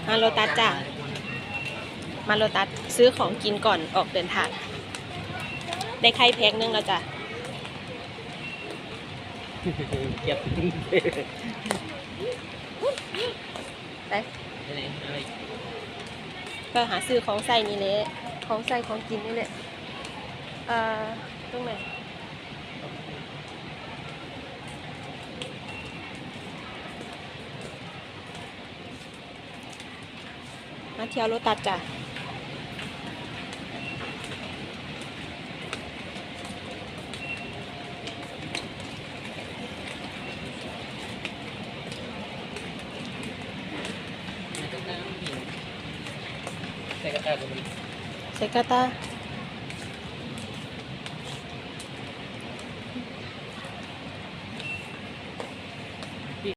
ມາໂລຕັສຈ້າ ມາໂລຕັສ ຊື້ຂອງກິນກ່ອນອອກເດີນທາງ. ໄດ້ໄຂ່ແພັກໜຶ່ງແລ້ວຈ້າ. ໄປ ໄປຫາຊື້ຂອງໃຊ້ນີ້ແຫຼະ ຂອງໃຊ້ຂອງກິນນີ້ແຫຼະ. ເອີ ຕົງໃດ? ມາທ່ຽວໂລຕັສຈ້າ. ໃສ່ກະຕ່າ ໃສ່ກະຕ່າ.